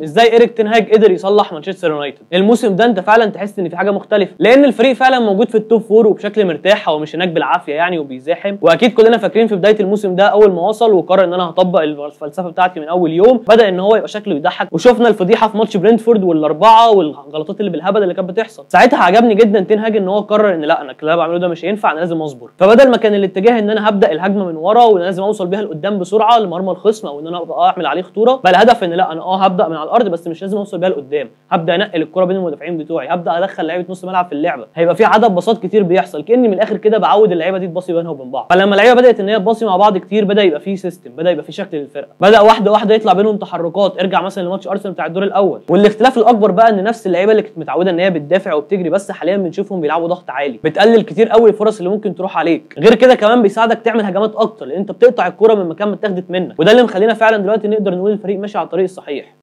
ازاي إيريك تنهاج قدر يصلح مانشستر يونايتد الموسم ده؟ انت فعلا تحس ان في حاجة مختلفة، لان الفريق فعلا موجود في ال top four وبشكل مرتاح، هو مش هناك بالعافية يعني وبيزاحم. واكيد كلنا فاكرين في بداية الموسم ده اول ما وصل وقرر ان انا هطبق الفلسفة بتاعتي من اول يوم، بدا ان هو يبقى شكله يضحك، وشفنا الفضيحة في ماتش برينتفورد والاربعة والغلطات اللي بالهبل اللي كانت بتحصل ساعتها. عجبني جدا تنهاج ان هو قرر ان لا، انا اللي انا بعمله ده مش هينفع، انا لازم اصبر. فبدل ما كان الاتجاه ان انا هبدا الهجمة من ورا وان لازم اوصل بيها لقدام بسرعة لمرمى الخصم او ان انا ابقى اعمل عليه خطورة، بقى الهدف ان لا، انا هبدا من على الارض بس مش لازم اوصل بيها لقدام، هبدا انقل الكره بين المدافعين بتوعي، هبدا ادخل لعيبة نص ملعب في اللعبة، هيبقى في عدد باصات كتير بيحصل، كاني من الاخر كده بعود اللعيبة دي تباصي بينها وبين بعض. فلما اللعيبة بدات ان هي تباصي مع بعض كتير، بدا يبقى في system، بدا يبقى في شكل للفرقة، بدا واحدة واحدة يطلع بينهم تحركات. ارجع مثلا لماتش ارسنال بتاع الدور الاول، والاختلاف الاكبر بقى ان نفس اللعيبة اللي كانت متعوده ان هي بتدافع وبتجري بس، حاليا بنشوفهم بيلعبوا ضغط عالي، بتقلل كتير قوي الفرص اللي ممكن تروح عليك. غير كده كمان بيساعدك تعمل هجمات اكتر، لان انت بتقطع الكره من مكان ما اتاخدت منك، وده اللي مخلينا فعلا دلوقتي نقدر نقول الفريق ماشي على الطريق الصحيح.